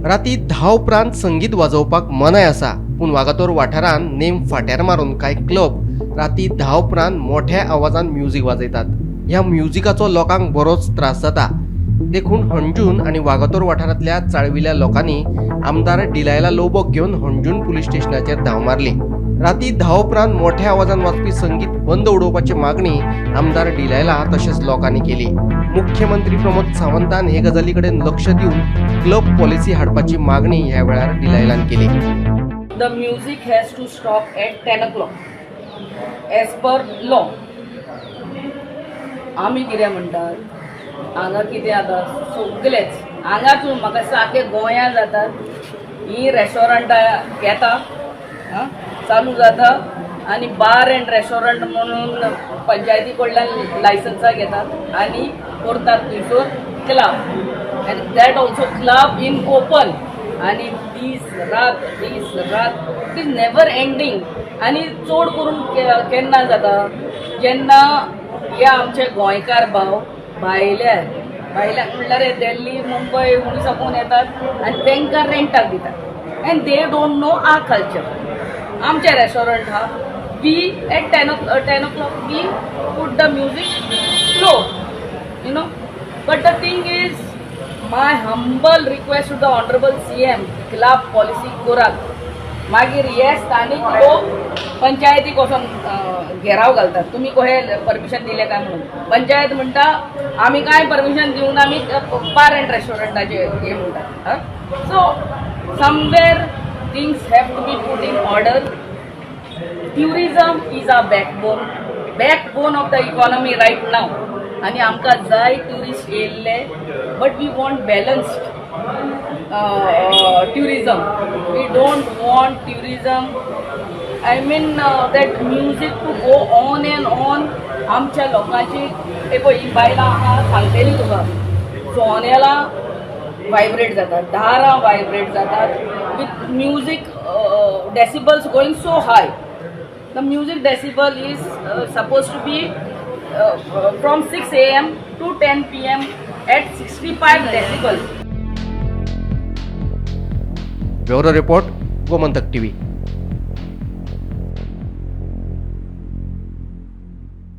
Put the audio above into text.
राती 10 उपरांत संगीत वाजोवपाक मनाय आसा, पूण वागातोर वाठारांत नेम फाट्यार मारून कांय क्लब राती 10 उपरांत मोठ्या आवाजान म्युजीक वाजयतात. ह्या म्युजिकाचो लोकांक बरोच त्रास जाता. देखून हणजूण आनी वागातोर वाठारांतल्या चाळविल्या लोकांनी आमदार डिलायला लोबोक घेवन हणजूण पुलीस स्टेशनाचेर धांव मारली. राती 10 उपरांत मोठ्या आवाजान वाजपी संगीत बंद उडोवपाची मागणी आमदार डिलायला तशेंच लोकांनी केली. मुख्यमंत्री प्रमोद सावंतान हे गजाली कडेन लक्ष दिवन क्लब पॉलिसी हाडपाची मागणी ह्या वेळार डिलायलान केली. The music has to stop at 10 o'clock as per law. आमी कितें म्हणटात, हांगा कितें जाता, सगलेच हांगाच म्हाका दिसता आख्खे गोंयांत जातात. ही रेस्टॉरंटां येता, आं, चालू जाता आनी बार एंड रेस्टॉरंट म्हणून पंचायती कडल्यान लायसन्सां घेतात आनी करतात थंयसर club, and that also club in open आनी दीस रात, दीस रात, it is never ending. आनी चड करून केन्ना जाता, जेन्ना हे आमचे गोंयकार भाव भायल्या भायल्या म्हणल्यार हे दिल्ली, मुंबय हुंय साकून येतात आनी तांकां रेंटाक दितात and they don't know our culture. आमचे रेस्टॉरंट आहा, we at 10 o'clock we put the music slow. But the thing is, my humble request to the honourable CM, club policy करात. मागीर हे स्थानीक लोक पंचायतीक वचोन घेराव घालतात, तुमी कशें परमिशन दिलें काय म्हणून. पंचायत म्हणटा, आमी कांय परमिशन दिवन, आमी बार अँड रेस्टॉरंटाचे हे म्हणटात. So somewhere things have to be put in order. Tourism is a backbone of the economy right now आनी आमकां जाय ट्युरिस्ट येयल्ले, but we want balanced tourism. We don't want tourism, I mean, that music to go on and on. आमच्या लोकांची, हे पळय, ही बायलां आहा, सांगतली तुका, सोन्याला व्हायब्रेट जातात, दारां व्हायब्रेट जातात with music decibels going so high. The music decibel is supposed to be from 6 a.m. to 10 p.m. at 65 decibel. Bureau report, Gomantak TV.